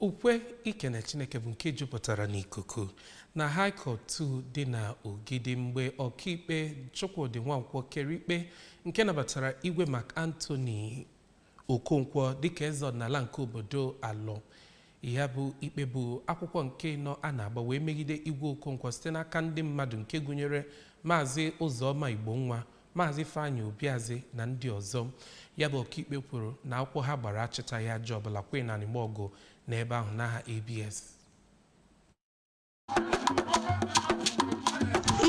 Ukwe ikene Chineke bụ nke jupụtara n'ikuku na High Court 2 dị na Ogidi mgbe ọkaikpe Chukwudi Nwankwọ kere ikpe nke nabatara Igwe Mark Anthony Okonkwo dịka eze ọdịnala nke obodo Alọ. Ya bụ ikpe bụ akwụkwọ nke nọ a na-agba wee megide Igwe Okonkwo site n'aka ndị mmadụ nke gụnyere Maazị Ụzọma Igbonwa, Maazị Ifeanyị Obiazị na ndị ọzọ. Ya bụ ọkaikpe kwuru na akwụkwọ ha gbara achịtaghị aja ọbụla. Queen Anigbogu n'ebe ahụ n'aha ABS.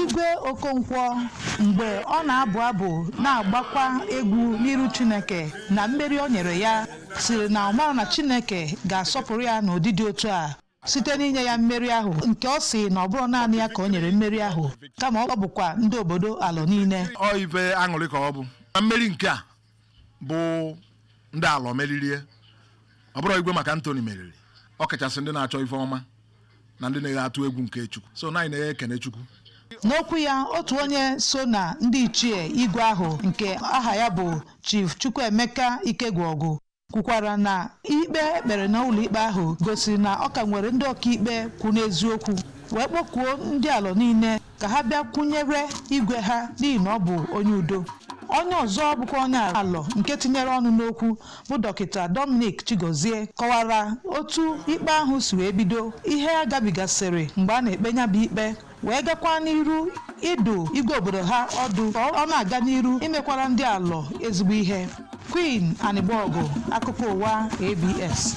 Igwe Okonkwo, mgbe ọ na-abụ abụ na-agbakwa egwu n'iru Chineke na mmeri o nyere ya, siri na ọ mara na Chineke ga-asọpụrụ ya n'ụdị dị otu a site n'inye ya mmeri ahụ, nke ọ sị na ọ bụrụ naanị ya ka o nyere mmeri ahụ, kama ọ bụkwa ndị obodo Alọ niile. Ọ ife aṅụrị ka ọ bụ na mmeri nke a bụ ndị Alọ meririe. Ọ bụrụ Igwe Maka Anthony meriri, ọ kachasị ndị na-achọ ife ọma na ndị na-eghe atụ egwu nke Chukwu. So na anyị na-ekene Chukwu. N'okwu ya, otu onye so na ndị ichie igwe ahụ, nke aha ya bụ Chief Chukwuemeka Ikegwuọgụ, kwukwara na ikpe ekpere n'ụlọ ikpe ahụ gosiri na ọ ka nwere ndị ọkaikpe kwụ n'eziokwu, wee kpọkuo ndị Alọ niile ka ha bịa kwụnyere igwe ha n'ihi na ọ bụ onye udo. Onye ọzọ bụkwa onye Alọ nke tinyere ọnụ n'okwu bụ Dọkịta Dominic Chigozie kọwara otu ikpe ahụ si wee bido, ihe a gabigasịrị mgbe a na-ekpe ya bụ ikpe, wee gakwa n'iru ịdụ igwe obodo ha ọdụ ka ọ na-aga n'iru imekwara ndị Alọ ezigbo ihe. Queen Anigbogu, akụkọ ụwa ABS.